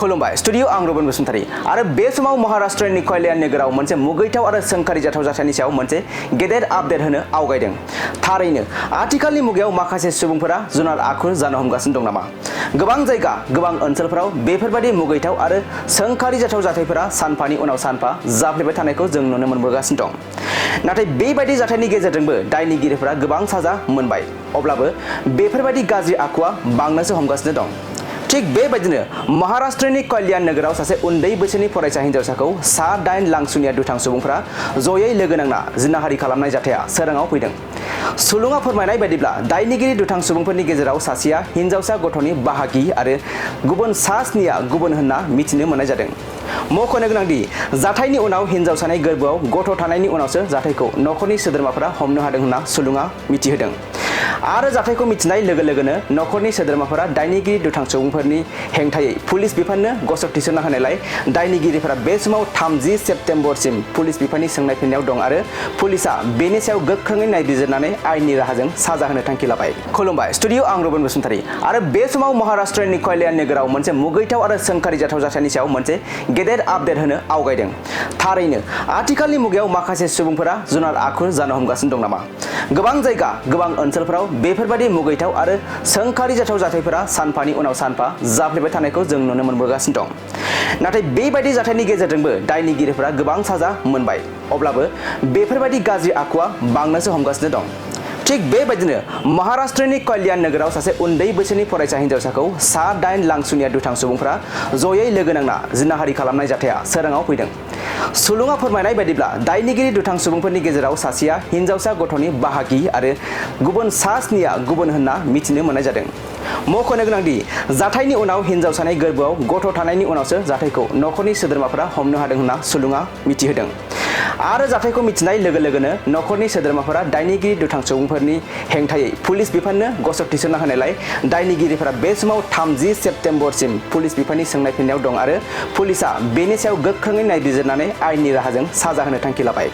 खुलुमबाय स्टुडियो आं रबन बसुमतारी आरो बे समाव महाराष्ट्रनि कल्याण नोगोराव मोनसे मुगैथाव आरो सोंखारि जाथाव जाथायनि सायाव मोनसे गेदेर आपडेट होनो आवगायदों। थारैनो आथिखालनि मुगायाव माखासे सुबुंफोरा जुनार आखु जानो हमगासिनो दं नामा? गोबां जायगा गोबां ओनसोलफोराव बेफोरबायदि मुगैथाव आरो सोंखारि जाथाव जाथायफोरा सानफानि उनाव सानफा जाफ्लेबाय थानायखौ जों नुनो मोनबोगासिनो दं। नाथाय बेबायदि जाथायनि गेजेरजोंबो दायनिगिरिफोरा गोबां साजा मोनबाय। अब्लाबो बेफोरबायदि गाज्रि आखुआ बांनोसो हमगासिनो दं। थिग बेबायदिनो महाराष्ट्रनि कल्याण नोगोराव सासे उन्दै बैसोनि फरायसा हिन्जावसाखौ 8 लांसुनिया दुथां सुबुंफोरा जयै लोगो नांना जिनाहारि खालामनाय जाथाया सोराङाव फैदों। सुलुङा फोरमायनाय बायदिब्ला दायनिगिरि दुथां सुबुंफोरनि गेजेराव सासेया हिन्जावसा गथ'नि बाहागि आरो गुबुन सासेनिया गुबुन होनना मिथिनो मोननाय जादों। मख'नो गोनांदि जाथायनि उनाव हिन्जावसानि गोरबोआव गथ' थानायनि उनावसो जाथायखौ नखरनि सोद्रोमाफोरा हमनो हादों होनना सुलुङा मिथिहोदों। आरो जाथायखौ मिथिनाय लोगो लोगोनो नखरनि सोद्रोमाफोरा दायनिगिरि दुथां सुबुंफोरनि हेंथायै पुलिस बिफाननो गसर थिसनना होनायलाय दायनिगिरिफोरा बे समाव 30 सेप्तेम्बरसिम पुलिस बिफाननि सोंनाय फिननायाव दं आरो पुलिसा बेनि सायाव गोख्रोङै नायबिजिरनानै आयेननि राहाजों साजा होनो थांखि लाबाय। खुलुमबाय स्टुडियो आं रबन बसुमतारी आरो बे समाव महाराष्ट्रनि कल्याण नोगोराव मोनसे मुगैथाव आरो सोंखारि जाथाव जाथायनि सायाव मोनसे गेदेर आपडेट होनो आवगायदों। थारैनो आथिखालनि मुगायाव माखासे सुबुंफोरा जुनार आखु जानो हमगासिनो दं नामा? गोबां जायगा गोबां ओनसोलफोराव बेफोरबायदि मुगैथाव आरो सोंखारि जाथाव जाथायफोरा सानफानि उनाव सानफा जाफ्लेबाय थानायखौ जों नुनो मोनबोगासिनो दं। नाथाय बेबायदि जाथायनि गेजेरजोंबो दायनिगिरिफोरा गोबां साजा मोनबाय। अब्लाबो बेफोरबायदि गाज्रि आखुआ बांनोसो हमगासिनो दं। थिग बेबायदिनो महाराष्ट्रनि कल्याण नोगोराव सासे उन्दै बैसोनि फरायसा हिन्जावसाखौ 8 लांसुनिया दुथां सुबुंफोरा जयै लोगो नांना जिनाहारि खालामनाय जाथाया सोराङाव फैदों। सुलुङा फोरमायनाय बायदिब्ला दायनिगिरि दुथां सुबुंफोरनि गेजेराव सासेया हिन्जावसा गथ'नि बाहागि आरो गुबुन सासेनिया गुबुन होनना मिथिनो मोननाय जादों। मख'नो गोनांदि जाथायनि उनाव हिन्जावसानि गोरबोआव गथ' थानायनि उनावसो जाथायखौ नखरनि सोद्रोमाफोरा हमनो हादों होनना सुलुङा मिथिहोदों। आरो जाथायखौ मिथिनाय लोगो लोगोनो नखरनि सोद्रोमाफोरा दायनिगिरि दुथां सुबुंफोरनि हेंथायै पुलिस बिफाननो गसर थिसनना होनायलाय दायनिगिरिफोरा बे समाव 30 सेप्तेम्बरसिम पुलिस बिफाननि सोंनाय फिननायाव दं आरो पुलिसा बेनि सायाव गोख्रोङै नायबिजिरनानै आयेननि राहाजों साजा होनो थांखि लाबाय।